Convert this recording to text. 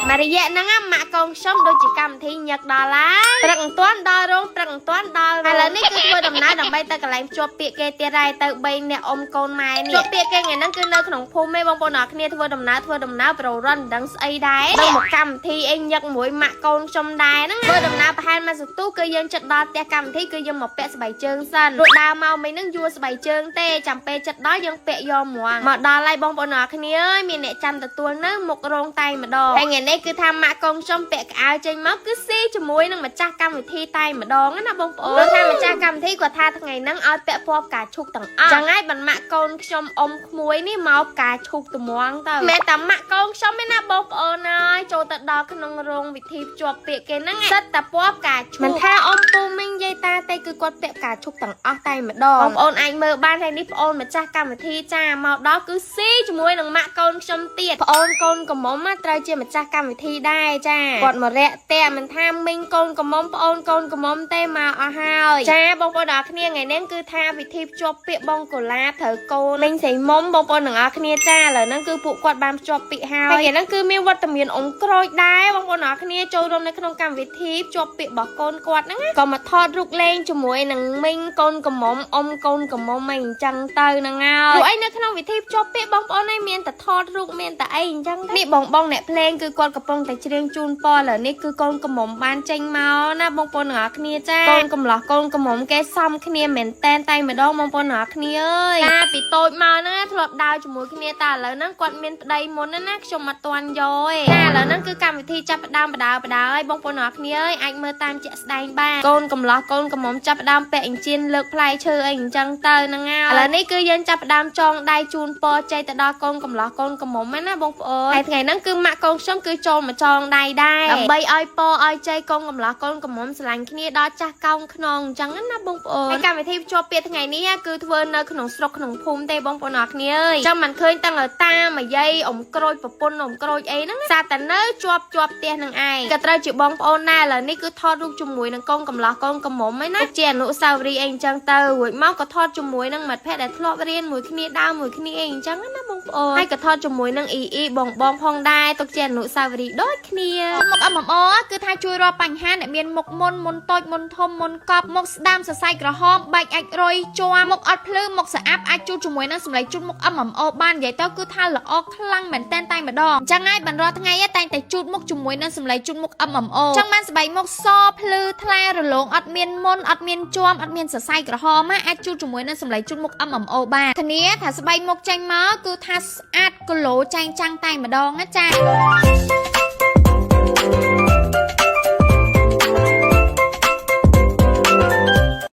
មួយរយៈហ្នឹងណាម៉ាក់កូនខ្ញុំដូចជាកម្មវិធីញឹកដល់ហើយព្រឹកមិនទាន់ដល់រោងព្រឹកមិនទាន់ដល់ឥឡូវនេះគឺធ្វើដំណើរដើម្បីទៅកន្លែងភ្ជាប់ពាក្យគេទៀតហើយទៅ3នាក់អ៊ំកូនម៉ែនេះភ្ជាប់ពាក្យគេថ្ងៃហ្នឹងគឺនៅក្នុងភូមិឯងបងប្អូនអរគ្នាធ្វើដំណើរធ្វើដំណើរប្រូរន់មិនដឹងស្អីដែរនឹងមកកម្មវិធីអីញឹកមួយម៉ាក់កូនខ្ញុំដែរហ្នឹងធ្វើដំណើរប្រហែលមួយសន្ទុះគឺយើងចិត្តដល់ផ្ទះកម្មវិធីគឺយើងមកពាក់ស្បែកជើងសិនរួចដើរមកមិញហ្នឹងយួរស្បែកជើងទេចាំពេលចិត្តដល់យើងពាក់យកហ្មងមកដល់ហើយបងប្អូនអរគ្នាអើយមានអ្នកចាំទទួលនៅមុខរោងតែម្ដងហើយថ្ងៃនេះគឺថាម៉ាក់កូនខ្ញុំពាក់កៅអៅចេញមកគឺស៊ីជាមួយនឹងម្ចាស់កម្មវិធីតែម្ដងណាបងប្អូនព្រោះថាម្ចាស់កម្មវិធីគាត់ថាថ្ងៃហ្នឹងឲ្យពាក់ពណ៌ផ្កាឈូកទាំងអស់ចឹងហើយបានម៉ាក់កូនខ្ញុំអ៊ំក្មួយនេះមកផ្កាឈូកត្មងទៅមិនតែម៉ាក់កូនខ្ញុំទេណាបងប្អូនអើយចូលទៅដល់ក្នុងរោងវិធីភ្ជាប់ពាក្យគេហ្នឹងសិតតែពណ៌ផ្កាឈូកមិនថាអ៊ំពូមីងយាយតាទេគឺគាត់ពាក់ផ្កាឈូកទាំងអស់តែម្ដងបងប្អូនអាចមើលបានហើយនេះប្អូនម្ចាស់កម្មវិធីចាមកដល់គឺស៊ីជាមួយនឹងម៉ាក់កូនខ្ញុំទៀតប្អូនកូនកំមុំណាត្រូវជាម្ចាស់កម្មវិធីដែរចាគាត់មករាក់តែមិនថាមីងកូនកំមុំប្អូនកូនកំមុំទេមកអស់ហើយចាបងប្អូនដល់គ្នាថ្ងៃនេះគឺថាវិធីភ្ជាប់ពាក្យបងកូឡាត្រូវកូនមីងស្រីមុំបងប្អូនទាំងអស់គ្នាចាឥឡូវហ្នឹងគឺពួកគាត់បានភ្ជាប់ពាក្យហើយថ្ងៃហ្នឹងគឺមានវត្តមានអង្គក្រូចដែរបងប្អូនទាំងអស់គ្នាចូលរួមនៅក្នុងកម្មវិធីភ្ជាប់ពាក្យរបស់កូនគាត់ហ្នឹងណាក៏មកថតរូបលេងជាមួយនឹងមីងកូនកំមុំអ៊ំកូនកំមុំអីអញ្ចឹងទៅហ្នឹងហើយព្រោះអីនៅក្នុងវិធីភ្ជាប់ពាក្យបងប្អូនឯងមានតែថតរូបមានតែអីអញ្ចឹងនេះបងបងអ្នកភ្លេងគឺគាត់កំពុងតែច្រៀងជូនពរឥឡូវនេះគឺកូនកំមុំបានចេញមកណាបងប្អូនទាំងអស់គ្នាចាកូនកំឡោះកូនកំមុំគេសំគ្នាមែនតែនតែម្ដងបងប្អូនទាំងអស់គ្នាអើយកាលពីតូចមកហ្នឹងធ្លាប់ដើរជាមួយគ្នាតែឥឡូវហ្នឹងគាត់មានប្តីមុនណាខ្ញុំអត់ទាន់យកទេចាឥឡូវហ្នឹងគឺកម្មវិធីចាប់ផ្ដើមបដើបដើឲ្យបងប្អូនទាំងអស់គ្នាអើយអាចមើលតាមជាក់ស្ដែងបានកូនកំឡោះកូនកំមុំចាប់ផ្ដើមពាក់អញ្ជៀនលើកផ្លែឈើអីអញ្ចឹងទៅហ្នឹងហើយឥឡូវនេះគឺយើងចាប់ផ្ដើមចងដៃជូនពរជ័យទៅដល់កូនកំឡោះកូនកំមុំណាបងប្អូនហើយថ្ងៃហ្នឹងគឺម៉ាក់កូនខ្ញុំគឺចូលមកចងដៃដែរដើម្បីឲ្យពរឲ្យជ័យកូនកំឡោះកូនកំមុំស្រឡាញ់គ្នាដល់ចាស់កោងខ្នងអញ្ចឹងណាបងប្អូនហើយកម្មវិធីភ្ជាប់ពាក្យថ្ងៃនេះគឺធ្វើនៅក្នុងស្រុកក្នុងភូមិទេបងប្អូនអរគ្នាអើយចាំមិនឃើញតាំងឲ្យតាមយាយអ៊ំក្រូចប្រពន្ធអ៊ំក្រូចអីហ្នឹងសាតែនៅជាប់ជាប់ផ្ទះនឹងឯងក៏ត្រូវជាបងប្អូនដែរឥឡូវនេះគឺថតរូបជាមួយនឹងកូនកំឡោះកូនកំមុំឯណាជាអនុស្សាវរីយ៍អីអញ្ចឹងទៅរួចមកក៏ថតជាមួយនឹងមិត្តភក្តិដែលធ្លាប់រៀនមួយគ្នាដើរមួយគ្នាអីអញ្ចឹងណាបងប្អូនហើយក៏ថតជាមួយនឹងអ៊ីអ៊ីបងបងផងដែរទុកជាអនុស្សាវរីយ៍ដូចគ្នា មុខ MMO គឺថាជួយរាល់បញ្ហាអ្នកមានមុខមុនមុនតូចមុនធំមុនកប់មុខស្ដាមសរសៃក្រហមបែកអាចរុយជាប់មុខអត់ភ្លឺមុខស្អាប់អាចជូតជាមួយនឹងសម្លេងជូតមុខ MMO បាននិយាយទៅគឺថាល្អខ្លាំងមែនតែនតែម្ដងអញ្ចឹងហើយបានរាល់ថ្ងៃតែងតែជូតមុខជាមួយនឹងសម្លេងជូតមុខ MMO ចង់បានស្បែកមុខសភ្លឺថ្លារលោងអត់មានមុនអត់មានជាំអត់មានសរសៃក្រហមណាអាចជូតជាមួយនឹងសម្លេងជូតមុខ MMO បានធានាថាស្បែកមុខចេញមកគឺថាស្អាតគឡូចែងចាំងតែម្ដងណាចា។